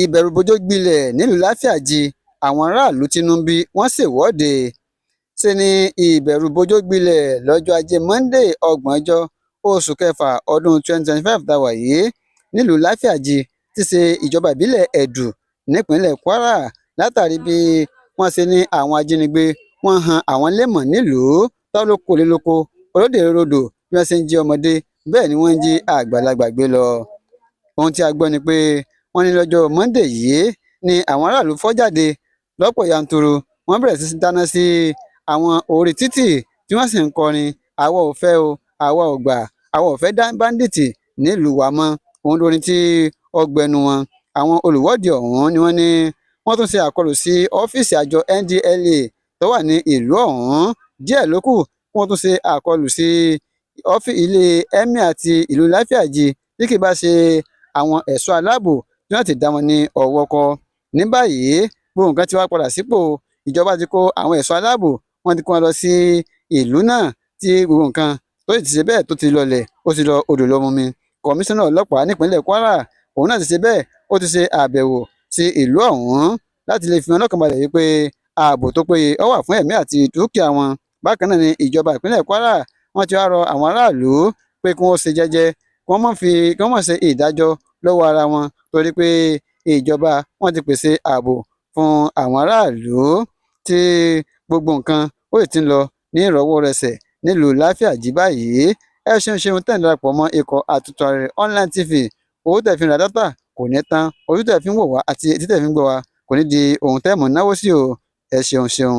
Ìbẹ̀rùbojo gbilẹ̀ nílùú Láfíàjì, àwọn aráàlú tínú ń bí, wọ́n ṣèwọ́de. Ṣe ni ìbẹ̀rùbojo gbilẹ̀ lọ́jọ́ Ajé Monde, 30 oṣù kẹfà ọdún 2025 tá a wà yìí, nílùú Láfíàjì tí í ṣe ìjọba ìbílẹ̀ Ẹ̀dù nípínlẹ̀ Kwara, látàrí bí wọ́n ṣe ní àwọn ajínigbé wọ́n han àwọn léèmọ̀ nílùú tálókòlè lóko olóde rodò. Bí wọ́n ṣe ń jí ọmọdé, bẹ́ẹ̀ ni wọ́n ń jí àgbàlagbà gbé lọ. Ohun tí a gbọ́ ni pé wọ́n ní lọ́jọ́ Monde yìí ni àwọn aráàlú fọ́ jáde lọ́pọ̀ yanturu. Wọ́n bẹ̀rẹ̀ sí dáná sí àwọn orí títì, tí wọ́n sì ń kọrin, "Àwa ò fẹ́ o, àwa ò gbà, àwa ò fẹ́ báńdíìtì nílùú wa mọ́." Òun lórin tí ọgbẹnu wọn. Àwọn olùwọ́de ọ̀hún ni wọ́n ní wọ́n tún ṣe àkọlù sí ọ́fíìsì àjọ NDLEA tó wà ní ìlú ọ̀hún. Díẹ̀ ló kù kí wọ́n tún ṣe àkọlù sí ilé emir ti ìlú Láfíàjì, tí kì bá ṣe àwọn ẹ̀ṣọ́ aláàbò tí wọ́n ti dá wọn ní ọwọ́ kọ́. Ní báyìí, gbogbo nǹkan ti wá padà sípò. Ìjọba ti kó àwọn ẹ̀ṣọ́ aláàbò, wọ́n ti kó wọn lọ sí ìlú náà, tí gbogbo nǹkan tó sì ti ṣe bẹ́ẹ̀ tó ti lọlẹ̀, ó ti lọ odò lọ mumi. Kọmíṣánná ọlọ́pàá nípínlẹ̀ Kwara, òun náà ti ṣe bẹ́ẹ̀, ó ti ṣe àbẹ̀wò sí ìlú ọ̀hún láti lè fi wọn lọ́kàn balẹ̀ wípé ààbò tó péye ó wà fún ẹ̀mí àti dúkìá wọn. Bákan náà ni ìjọba ìpínlẹ̀ Kwara, wọ́n ti wá rọ àwọn aráàlú pé kí wọ́n ṣe jẹ́jẹ́, kí wọ́n má ṣe ìdájọ́ lọ́wọ́ ara wọn, torí pé ìjọba wọ́n ti pèsè ààbò fún àwọn aráàlú, tí gbogbo nǹkan ó sì ti ń lọ ní ìrọwọ́rọsẹ̀ nílùú Láfíàjì báyìí. Ẹ ṣeun ṣeun tẹ̀ ń darapọ̀ mọ́ ikọ̀ Àtúntò Ààrẹ Online TV. Owó tẹ̀ fi ń ra data kò ní tán, ojú tẹ̀ fi ń wò wá àti etí tẹ̀ fi ń gbọ́ wá kò ní di ohun tẹ́ mọ̀ náwó sí o. Ẹ ṣeun ṣeun.